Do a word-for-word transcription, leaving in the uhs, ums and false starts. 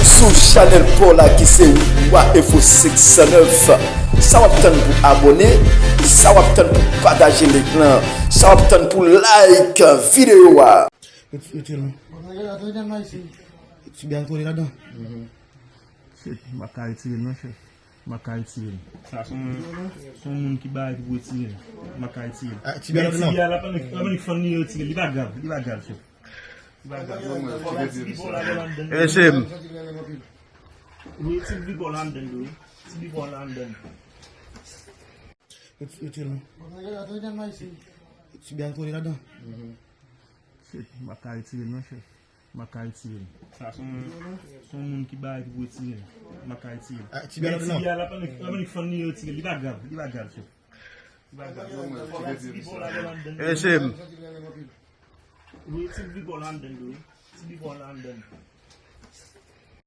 Sou chanèl pa w la ki se Wa Info senk san nèf. Sa w ap tann pou abòne? Sa w ap tann pou pataje link lan? Sa w ap tann pou like videyo a? Yo, yo tire l non. Ti byan kole ladan. Shit, m pa ka retire l non, chèf. M pa ka retire l. Sa se yon, se yon moun ki bay pou retire l. M pa ka retire l. Ah, ti byan la, non. Ti byan la, pa nèk, pa nèk fann li retire l. Li pa grav, li pa grav, chèf. Li pa grav. Ti byan la, non, anndan. E se m. Wi, ti byan la anndan, wi. Ti byan la anndan. Yo, yo tire l non. Ti byan kole ladan. Shit, m pa ka retire l non, chèf. M pa ka retire l. Sa se yon, se yon moun ki bay pou retire l. M pa ka retire l. Ah, ti byan la, non. Ti byan la, pa nèk, pa nèk fann li retire l. Li pa grav, li pa grav, chèf. Li pa grav. Ti byan la, anndan. E se m. Wi, ti byan la anndan, wi. Ti byan la anndan.